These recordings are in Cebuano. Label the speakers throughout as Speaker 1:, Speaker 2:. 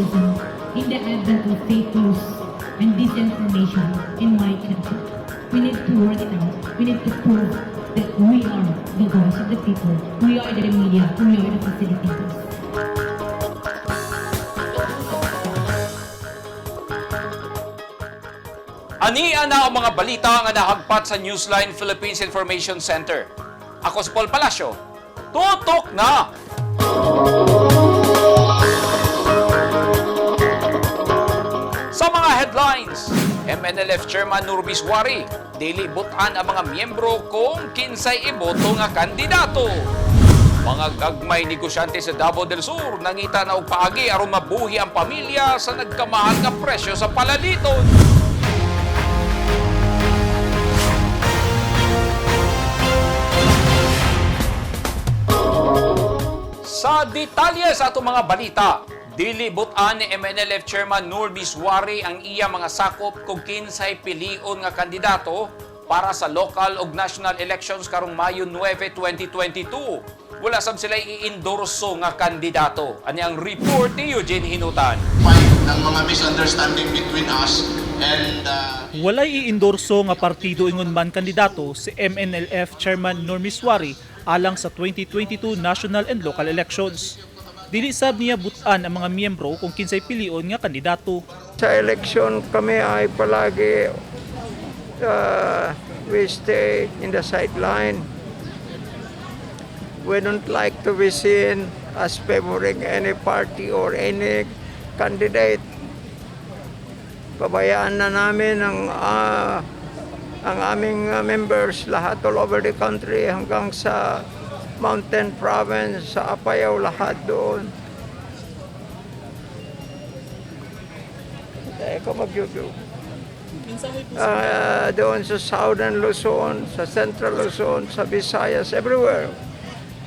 Speaker 1: journalism in the advent of fake news and disinformation in my country. We need to work it out. We need to prove that we are the voice of the people. We are the media. We are the facilitators.
Speaker 2: Ania na ang mga balita nga nahagpat sa Newsline Philippines Information Center. Ako si Paul Palacio. Tutok na! Sa mga headlines, MNLF Chairman Nur Misuari, dili butan ang mga miyembro kung kinsay iboto nga kandidato. Mga gagmay negosyante sa Davao del Sur nangita na og paagi aron mabuhi ang pamilya sa nagkamahal nga presyo sa palaliton. Sa detalye sa atong mga balita, dili butan ni MNLF Chairman Nur Misuari ang iya mga sakop kung kinsay pilion nga kandidato para sa local ug national elections karong Mayo 9, 2022. Wala sab sila i-endorso nga kandidato. Ani ang report ni Eugene Hinutan.
Speaker 3: Fight ng mga misunderstanding between us and
Speaker 4: Walay iendorso nga partido ingon man kandidato si MNLF Chairman Nur Misuari alang sa 2022 national and local elections. Dili sab niya butan ang mga miyembro kung kinsay pilion nga kandidato.
Speaker 5: Sa eleksyon kami ay palagi we stay in the sideline. We don't like to be seen as favoring any party or any candidate. Pabayaan na namin ang aming members lahat all over the country hanggang sa Mountain Province, sa Apayao, lahat doon. Teka, mag-YouTube. Doon sa Southern Luzon, sa Central Luzon, sa Visayas, everywhere.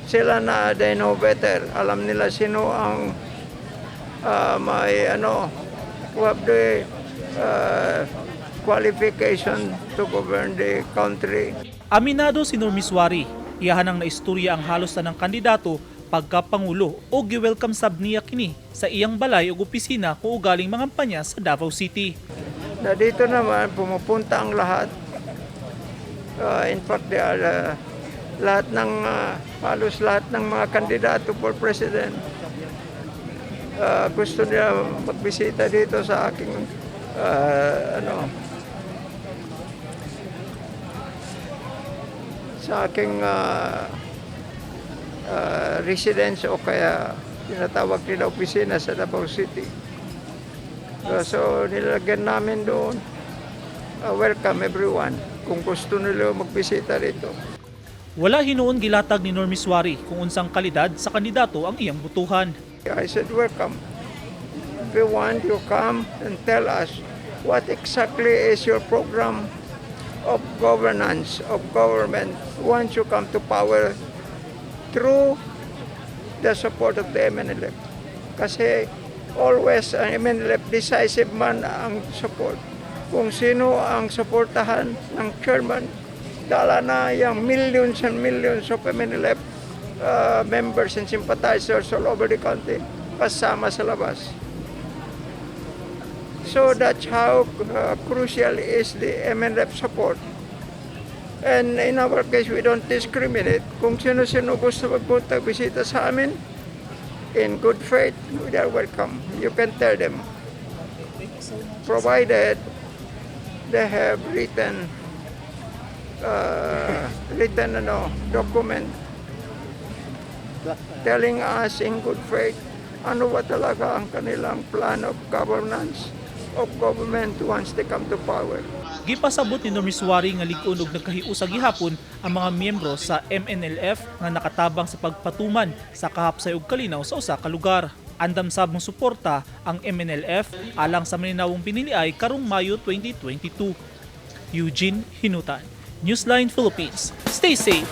Speaker 5: Sila na, they know better. Alam nila sino ang may ano, who have the qualification to govern the country.
Speaker 4: Aminado si Nur Misuari, iyahan ang naistorya ang halos tanang kandidato pagka-pangulo o gi-welcome sab niya kini sa iyang balay ug opisina kung ugaling mangampanya sa Davao City.
Speaker 5: Na dito naman, pumupunta ang lahat. In fact, they are, lahat ng, halos lahat ng mga kandidato for president. Gusto nila magbisita dito sa aking ano, sa aking residence o kaya tinatawag nila opisina sa Davao City. So, nilagyan namin doon. Welcome everyone kung gusto nila magbisita dito.
Speaker 4: Wala hinuon gilatag ni Nur Misuari kung unsang kalidad sa kandidato ang iyang butuhan.
Speaker 5: I said, "Welcome. If you want, you come and tell us what exactly is your program of governance, of government, once you come to power through the support of the MNLF." Kasi always ang MNLF, decisive man ang support. Kung sino ang suportahan ng chairman, dala na yung millions and millions of MNLF members and sympathizers all over the country, kasama sa labas. So that's how crucial is the MNLF support. And in our case, we don't discriminate. Kung sino-sino gusto magpunta bisita sa amin, in good faith, they are welcome. You can tell them. Provided they have written ano, document telling us in good faith ano ba talaga ang kanilang plan of governance of government once they come to power.
Speaker 4: Gipasabot ni Nur Misuari nga lig-on og nagkahiusa gihapon ang mga miyembro sa MNLF nga nakatabang sa pagpatuman sa kahapsay ug kalinaw sa usa ka lugar. Andam sab mo suporta ang MNLF alang sa maninawong piniliay karong Mayo 2022. Eugene Hinutan, Newsline Philippines. Stay safe.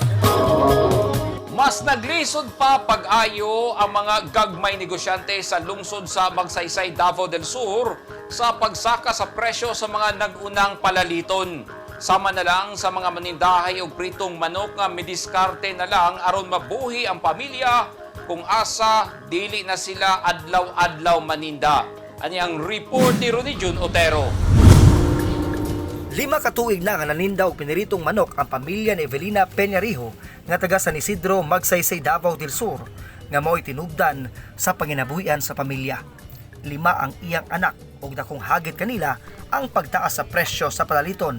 Speaker 2: Mas naglisod pa pag-ayo ang mga gagmay negosyante sa lungsod sa Magsaysay, Davao del Sur sa pagsaka sa presyo sa mga nag-unang palaliton. Sama na lang sa mga manindahay og pritong manok nga midiskarte na lang aron mabuhi ang pamilya kung asa dili na sila adlaw-adlaw maninda. Ani ang report ni Ronnie Jun Otero.
Speaker 6: 5 ka tuig na nga naninda og piniritong manok ang pamilya ni Evelina Peñarijo nga taga San Isidro, Magsaysay, Davao del Sur nga mao'y tinubdan sa panginabuhian sa pamilya. 5 ang iyang anak ug dakong hagit kanila ang pagtaas sa presyo sa palaliton.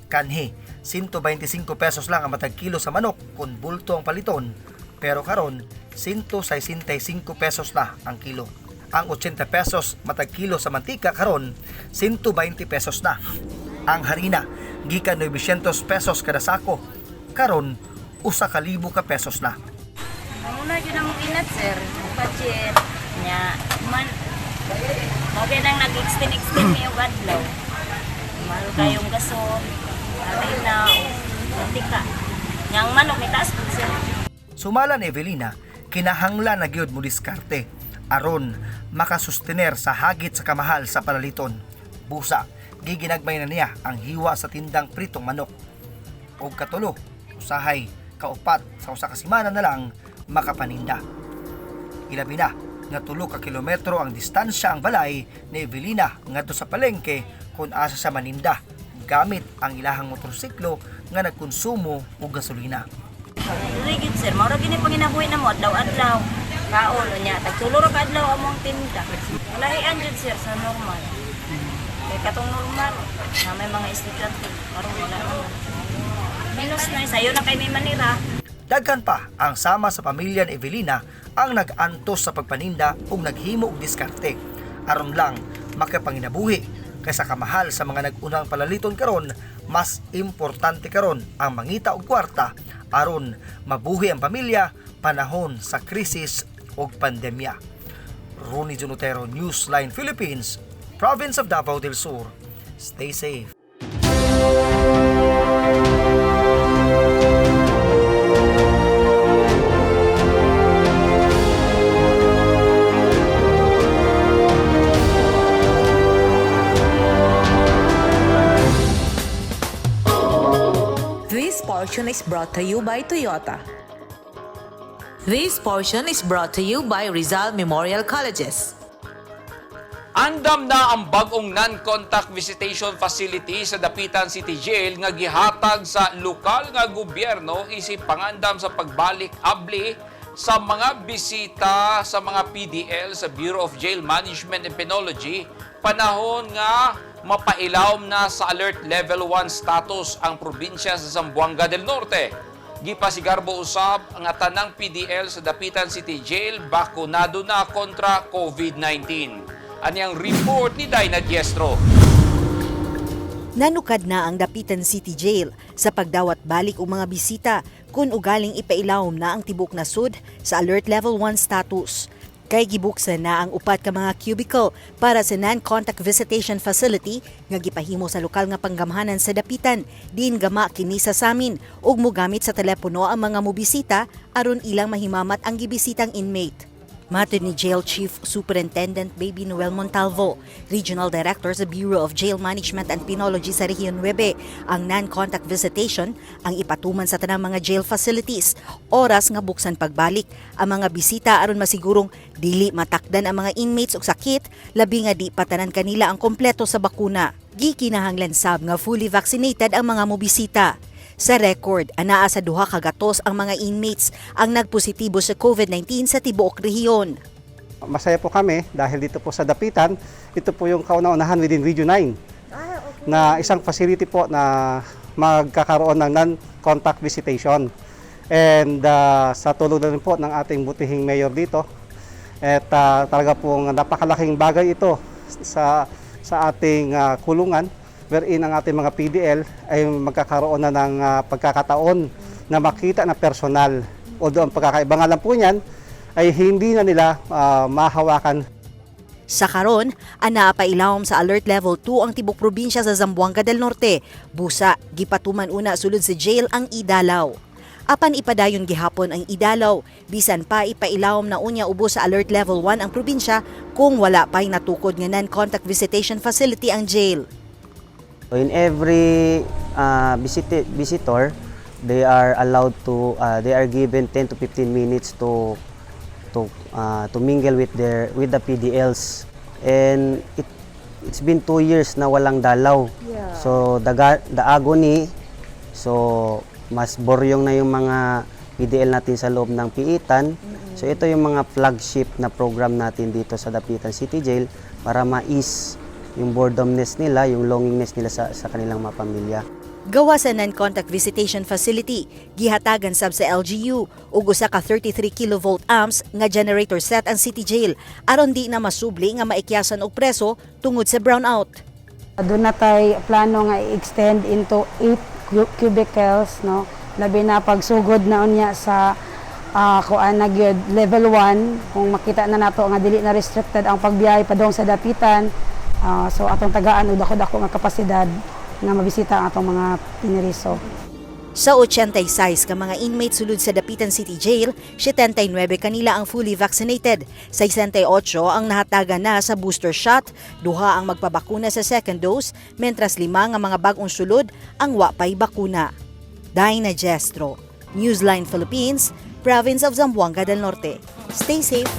Speaker 6: Kanhi, 125 pesos lang ang matag kilo sa manok kung bulto ang paliton, pero karon 165 pesos na ang kilo. Ang 80 pesos matag kilo sa mantika karon 120 pesos na. Ang harina gikan 900 pesos kada sako, karon 1,000 ka pesos na.
Speaker 7: Muna yun ang inat, sir. Budget. Nya, man. Okay nang nag-extend-extend mi og adlaw. Mahal kayong gasol, harina, mantika. Nya ang manok ni taas pud, sir.
Speaker 6: Sumala ni Evelina, kinahanglan na gyud mo diskarte aron makasustener sa hagit sa kamahal sa palaliton. Busa, giginagmay na niya ang hiwa sa tindang pritong manok. Og katulo, usahay, kaupat sa usa ka semana na lang makapaninda. Ilabi na nga 3 ka kilometro ang distansya ang balay ni Evelina ngadto sa palengke kung asa sa maninda gamit ang ilahang motorsiklo nga nagkonsumo og gasolina.
Speaker 7: Dili gyud, sir, mao ra gyud ni panginabuhi namo adlaw-adlaw. Kaon nya, tagtulo ra ka adlaw among tinda. Lahian jud, sir, sa normal. Kay katong normal na may mga estudyante, karon wala na. Minus na sayo na kay may manira.
Speaker 6: Daghan pa ang sama sa pamilya ni Evelina ang nag-antos sa pagpaninda ug naghimo og diskarte aron lang makapanginabuhi kaysa kamahal sa mga nag-unang palaliton karon. Mas importante karon ang mangita og kwarta aron mabuhi ang pamilya panahon sa krisis ug pandemya. Ronnie Junotero, Newsline Philippines, Province of Davao del Sur. Stay safe.
Speaker 8: This portion is brought to you by Toyota. This portion is brought to you by Rizal Memorial Colleges.
Speaker 2: Andam na ang bagong non-contact visitation facility sa Dapitan City Jail nga gihatag sa lokal nga gobyerno isip pangandam sa pagbalik abli sa mga bisita sa mga PDL sa Bureau of Jail Management and Penology panahon nga mapailawom na sa Alert Level 1 status ang probinsya sa Zamboanga del Norte. Gipasigarbo usab ang tanang PDL sa Dapitan City Jail bakunado na kontra COVID-19. Ani ang report ni Dinah Diestro.
Speaker 9: Nanukad na ang Dapitan City Jail sa pagdawat balik og mga bisita kung ugaling ipailawom na ang tibok nasud sa Alert Level 1 status. Kay gibuksan na ang upat ka mga cubicle para sa non-contact visitation facility nga gipahimo sa lokal nga panggamhanan sa Dapitan. Diin gama kini sa samin ug mogamit sa telepono ang mga mobisita aron ilang mahimamat ang gibisitang inmate. Matod ni Jail Chief Superintendent Baby Noel Montalvo, Regional Director sa Bureau of Jail Management and Penology sa Rehiyon 9, ang non-contact visitation ang ipatuman sa tanang mga jail facilities. Oras nga buksan pagbalik ang mga bisita aron masigurong dili matakdan ang mga inmates og sakit, labi nga di patanan kanila ang kompleto sa bakuna. Gikinahanglan sab nga fully vaccinated ang mga mobisita. Sa record, anaa sa 200 ang mga inmates ang nagpositibo sa COVID-19 sa tibuok rehiyon.
Speaker 10: Masaya po kami dahil dito po sa Dapitan, ito po yung kauna-unahan within Region 9 na isang facility po na magkakaroon ng non-contact visitation. And sa tulong na rin po ng ating butihing mayor dito, at talaga pong napakalaking bagay ito sa ating kulungan wherein ang ating mga PDL ay magkakaroon na ng pagkakataon na makita na personal. Although ang pagkakaiba nga lang po niyan ay hindi na nila mahawakan.
Speaker 9: Sa karon, anaa pa ilawom sa Alert Level 2 ang tibok probinsya sa Zamboanga del Norte. Busa, gipatuman una sulod sa jail ang idalaw. Apan ipadayon gihapon ang idalaw, bisan pa ipailawom na unya ubos sa Alert Level 1 ang probinsya kung wala pa'y natukod nga non-contact visitation facility ang jail.
Speaker 11: In every visitor, they are allowed to, they are given 10 to 15 minutes to to mingle with the PDLs. And it's been 2 years na walang dalaw. So the agony, so mas boryong na yung mga PDL natin sa loob ng piitan. So ito yung mga flagship na program natin dito sa Dapitan City Jail para ma-ease yung boredomness nila, yung longingness nila sa kanilang mga pamilya.
Speaker 9: Gawa sa non-contact visitation facility, gihatagan sab sa LGU ug usa ka 33 kilovolt amps nga generator set ang city jail aron di na masubli nga maikyasan og preso tungod sa brownout.
Speaker 12: Doon na tay plano nga i-extend into 8 cubicles, no? Labi na pagsugod na unya sa kuan na gyud level 1, kung makita na nato nga dili na restricted ang pagbiyahe padung sa Dapitan, so atong tagaan og dako-dako nga kapasidad nga mabisita ang atong mga piniriso.
Speaker 9: Sa 86 ka mga inmates sulod sa Dapitan City Jail, 79 kanila ang fully vaccinated, 68 ang nahatagan na sa booster shot, duha ang magpabakuna sa second dose, mentras lima nga mga bag-ong sulod ang wa pay bakuna. Dinah Gestro, Newsline Philippines, Province of Zamboanga del Norte. Stay safe.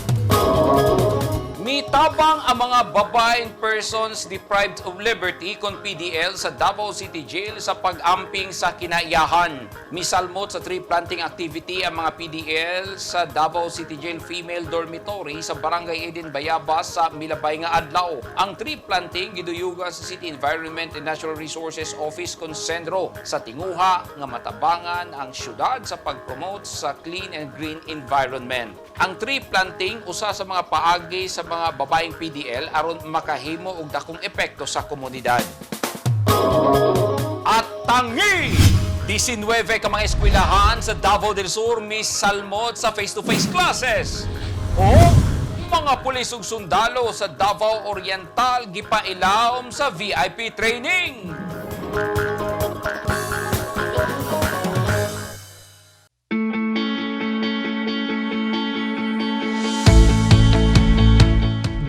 Speaker 2: Mitabang ang mga babaeng persons deprived of liberty kon PDL sa Davao City Jail sa pag-amping sa kinaiyahan. Misalmot sa tree planting activity ang mga PDL sa Davao City Jail Female Dormitory sa Barangay Eden Bayabas sa milabay nga adlaw. Ang tree planting giduyugan sa City Environment and Natural Resources Office kon CENRO sa tinguha nga matabangan ang syudad sa pag-promote sa clean and green environment. Ang tree planting usa sa mga paagi sa mga babaeng PDL aron makahimo og dakong epekto sa komunidad. At tangi! 19 ka mga eskwelahan sa Davao del Sur misalmot sa face-to-face classes. O mga pulis ug sundalo sa Davao Oriental gipailawom sa VIP training.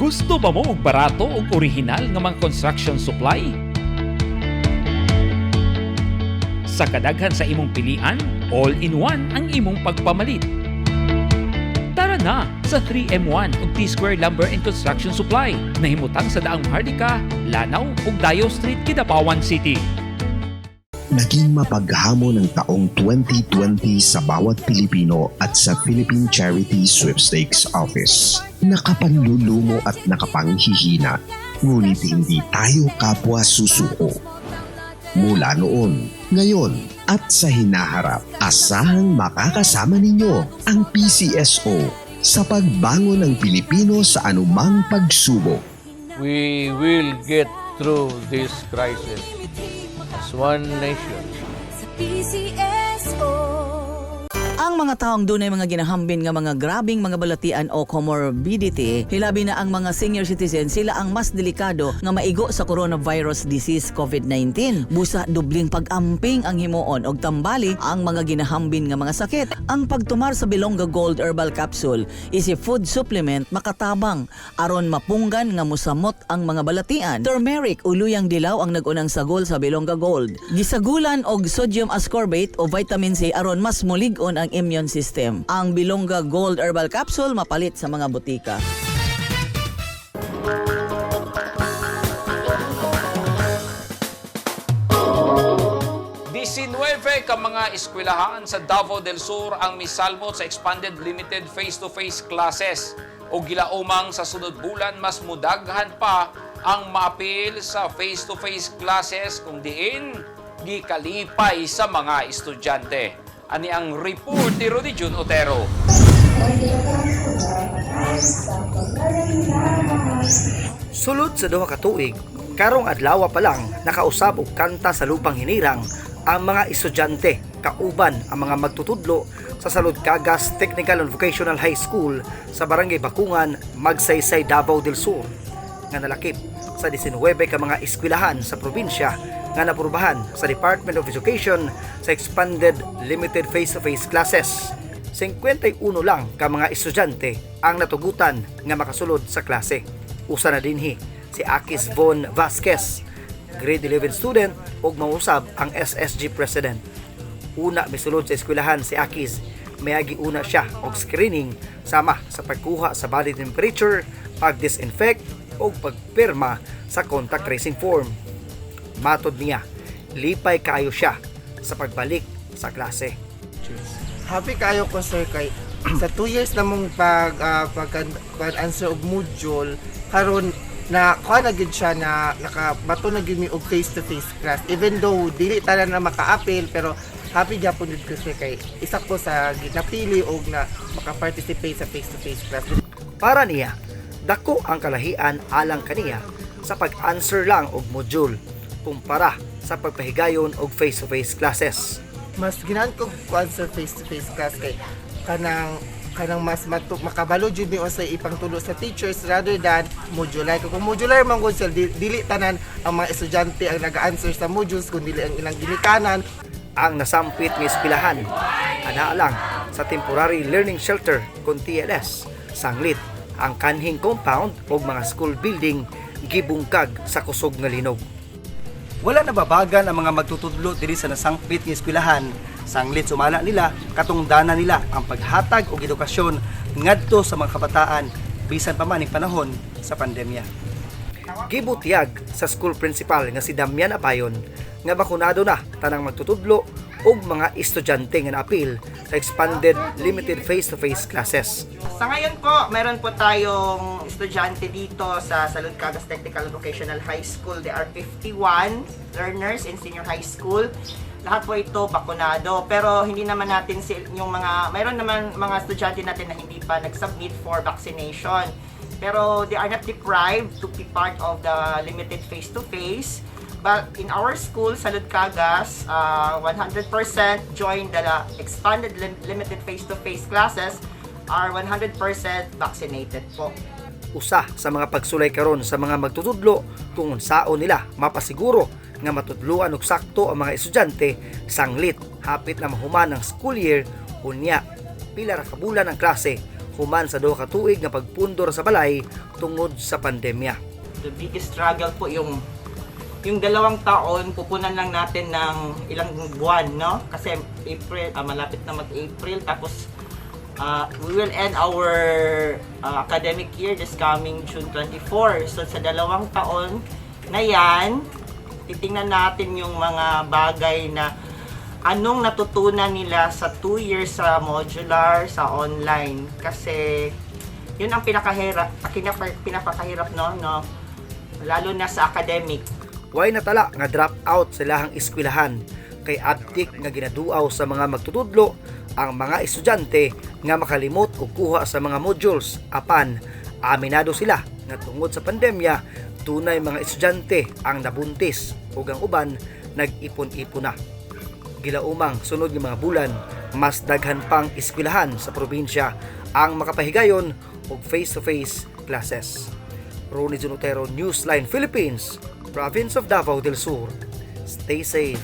Speaker 2: Gusto ba mo og barato ug original nga mga construction supply? Sa kadaghan sa imong pilian, all-in-one ang imong pagpamalit. Tara na sa 3M1 ug T-Square Lumber and Construction Supply na himutang sa Daang Maharlika, Lanao ug Dayo Street, Kidapawan City.
Speaker 13: Naging mapaghamon ang taong 2020 sa bawat Pilipino at sa Philippine Charity Sweepstakes Office. Nakapanlulumo at nakapanghihina, ngunit hindi tayo kapwa susuko. Mula noon, ngayon at sa hinaharap, asahang makakasama ninyo ang PCSO sa pagbangon ng Pilipino sa anumang pagsubok.
Speaker 14: We will get through this crisis as one nation.
Speaker 15: PCSO.
Speaker 8: Ang mga taong dunay mga ginahambin nga mga grabing mga balatian o comorbidity, hilabi na ang mga senior citizen, sila ang mas delikado nga maigo sa coronavirus disease COVID-19. Busa dubling pag-amping ang himuon og tambali ang mga ginahambin nga mga sakit. Ang pagtumar sa Bilongga Gold Herbal Capsule is a food supplement makatabang aron mapunggan nga musamot ang mga balatian. Turmeric o luyang dilaw ang nag-unang sagol sa Bilongga Gold. Gisagulan og sodium ascorbate o vitamin C aron mas mulig-on ang immune system. Ang Bilongga Gold Herbal Capsule mapalit sa mga botika.
Speaker 2: 19 ka mga eskwelahan sa Davao del Sur ang misalmot sa expanded limited face-to-face classes o gilaumang sa sunod bulan mas mudaghan pa ang maapil sa face-to-face classes kung diin gikalipay sa mga estudyante. Ani ang report ni Rudy Jun Otero.
Speaker 6: Sulod sa 2 ka tuig, karong adlaw pa lang nakausab og kanta sa lupang hinirang ang mga estudyante kauban ang mga magtutudlo sa Salud Cagas Technical and Vocational High School sa Barangay Bakungan, Magsaysay, Davao del Sur nga nalakip sa 19 ka mga eskwelahan sa probinsya nga napurbahan sa Department of Education sa expanded limited face-to-face classes. 51 lang ka mga estudyante ang natugutan nga makasulod sa klase. Usa na dinhi si Akis Von Vasquez, grade 11 student ug mausab ang SSG president. Una misulod sa eskwelahan si Akis Mayagi una siya og screening sama sa pagkuha sa body temperature, pag-disinfect o pagpirma sa contact tracing form. Matod niya, lipay kaayo siya sa pagbalik sa klase.
Speaker 15: Happy kayo ko, sir, kay sa 2 years na mong pag answer og module karon na kuha na gyud siya na nakabato na gyud mi og face to face class, even though dili tanan na maka-apil, pero happy gyapon jud ko, sir, kay isa ko sa napili og na maka-participate sa face to face class.
Speaker 6: Para niya, dako ang kalahian alang kaniya sa pag-answer lang og module kumpara sa pagpahigayon og face-to-face classes.
Speaker 15: Mas ginahan ko kuan sa face to face class kay kanang kanang mas makabalo jud mi unsay ipangtulo sa teachers rather than modular. Kung modular man gud sir, dili tanan ang mga estudyante ang nag-answer sa modules kung dili ang ilang ginikanan.
Speaker 6: Ang nasampit nga eskwelahan ana lang sa Temporary Learning Shelter kon TLS, sanglit ang kanhing compound og mga school building gibungkag sa kusog nga linog. Wala nababagan ang mga magtutudlo diri sa nasangpit nga eskwelahan. Sanglit sumala nila, katungdanan nila ang paghatag og edukasyon ngadto sa mga kabataan bisan pa man ning panahon sa pandemya. Gibutyag sa school principal nga si Damian Apayon nga bakunado na tanang magtutudlo ug mga estudyante nga naapil sa expanded limited face-to-face classes.
Speaker 16: Sa ngayon po, meron po tayong estudyante dito sa Salud Cagas Technical Vocational High School. There are 51 learners in senior high school. Lahat po ito bakunado. Pero hindi naman natin yung mga, mayroon naman mga estudyante natin na hindi pa nag-submit for vaccination. Pero they are not deprived to be part of the limited face-to-face. But in our school, Salud Cagas, 100% join the expanded limited face-to-face classes are 100% vaccinated po.
Speaker 6: Usa sa mga pagsulay karon sa mga magtutudlo kung unsaon nila mapasiguro nga matudloan og sakto ang mga estudyante sanglit hapit na mahuman ang school year, unya pila ra ka bulan ang klase human sa 2 ka tuig nga pagpundor sa balay tungod sa pandemya.
Speaker 16: The biggest struggle po yung 2 taon, pupunan lang natin ng ilang buwan, no? Kasi April, malapit na mag-April, tapos we will end our academic year this coming June 24. So sa 2 taon na yan, titingnan natin yung mga bagay na anong natutunan nila sa 2 years sa modular, sa online. Kasi yun ang pinakahirap, pinapakahirap, no? Lalo na sa academic.
Speaker 6: Way natala nga drop out sa ilahang eskwelahan kay abtik nga ginaduaw sa mga magtutudlo ang mga estudyante nga makalimot og kuha sa mga modules, apan aminado sila nga tungod sa pandemya dunay mga estudyante ang nabuntis ug ang uban nag-ipon-ipon na. Gilaumang sunod nga mga bulan, mas daghan pang eskwelahan sa probinsya ang makapahigayon og face-to-face classes. Ronnie Junotero, Newsline Philippines, Province of Davao del Sur. Stay safe.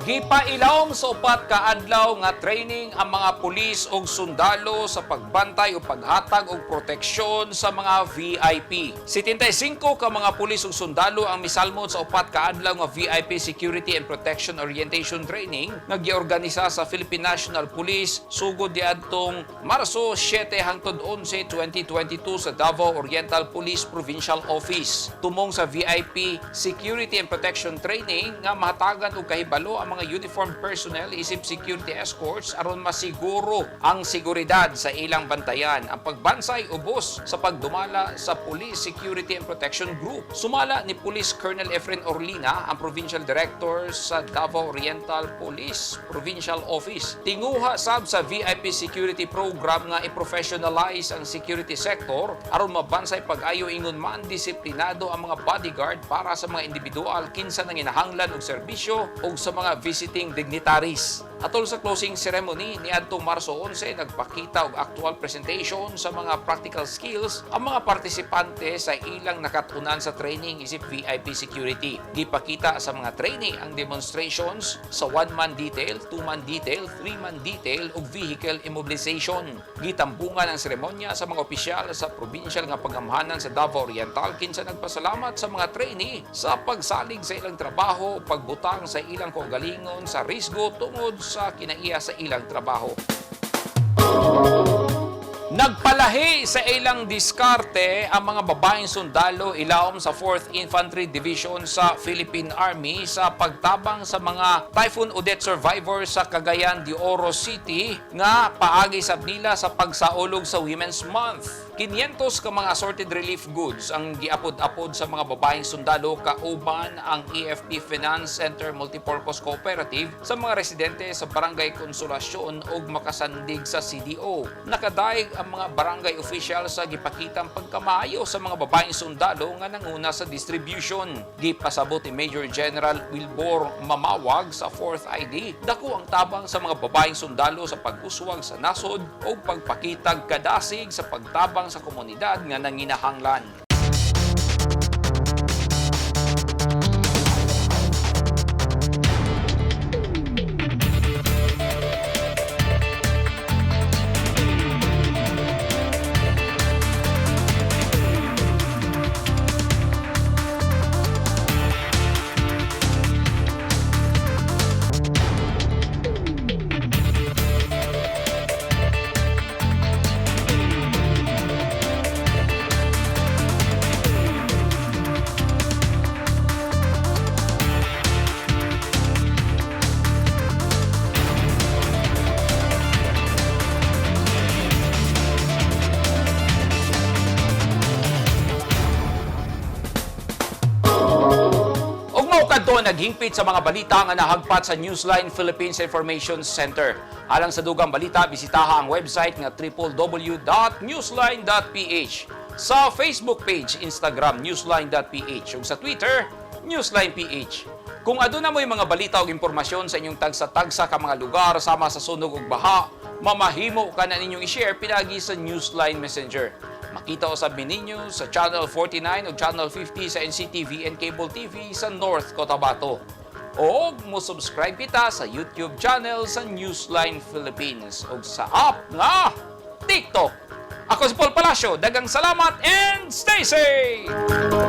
Speaker 2: Gipailawom sa 4 ka adlaw nga training ang mga pulis ug sundalo sa pagbantay o paghatag og proteksyon sa mga VIP. 75 ka mga pulis ug sundalo ang misalmot sa 4 ka adlaw nga VIP Security and Protection Orientation Training nga giorganisa sa Philippine National Police sugod diadtong Marso 7 hangtod 11, 2022 sa Davao Oriental Police Provincial Office. Tumong sa VIP Security and Protection Training nga mahatagan og kahibalo ang mga uniformed personnel isip security escorts aron masiguro ang seguridad sa ilang bantayan. Ang pagbansay ubos sa pagdumala sa Police Security and Protection Group. Sumala ni Police Colonel Efren Orlina, ang Provincial Director sa Davao Oriental Police Provincial Office. Tinguha sab sa VIP Security Program nga i-professionalize ang security sector aron mabansay pag-ayo ingon man disiplinado ang mga bodyguard para sa mga individual kinsa nanginahanglan og serbisyo ug sa mga visiting dignitaries. Atol sa closing ceremony niadtong Marso 11, nagpakita og actual presentation sa mga practical skills ang mga partisipante sa ilang nakatunan sa training isip VIP security. Gipakita sa mga trainee ang demonstrations sa one-man detail, two-man detail, three-man detail ug vehicle immobilization. Gitambungan ang seremonya sa mga opisyal sa provincial nga pagamhanan sa Davao Oriental kinsa nagpasalamat sa mga trainee sa pagsalig sa ilang trabaho, pagbutang sa ilang kaugalingon sa risgo tungod sa kinaiya sa ilang trabaho. Nagpalahi sa ilang diskarte ang mga babaeng sundalo ilawom sa 4th Infantry Division sa Philippine Army sa pagtabang sa mga Typhoon Odette survivors sa Cagayan de Oro City nga paagi sa nila sa pagsaulog sa Women's Month. 500 ka mga assorted relief goods ang giapod-apod sa mga babaeng sundalo kauban ang AFP Finance Center Multipurpose Cooperative sa mga residente sa Barangay Consolacion ug makasandig sa CDO. Nakadaig ang mga barangay official sa gipakitang pagkamaayo sa mga babaeng sundalo nga nanguna sa distribution. Gipasabot ni Major General Wilbur Mamawag sa 4th ID, dako ang tabang sa mga babaeng sundalo sa pag-uswag sa nasod o pagpakitag kadasig sa pagtabang sa komunidad nga nanginahanglan. Ug mao kadto naghingpit sa mga balita nga nahagpat sa Newsline Philippines Information Center. Alang sa dugang balita, bisitaha ang website nga www.newsline.ph, sa Facebook page, Instagram, newsline.ph, ug sa Twitter, newsline.ph. Kung aduna mo'y mga balita o impormasyon sa inyong tagsa-tagsa ka mga lugar sama sa sunog ug baha, mamahimo ka na ninyong i-share pinagi sa Newsline Messenger. Makita usab ninyo sa Channel 49 o Channel 50 sa NCTV and Cable TV sa North Cotabato. O mo subscribe kita sa YouTube channel sa Newsline Philippines o sa app nga TikTok. Ako si Paul Palacio. Daghang salamat and stay safe!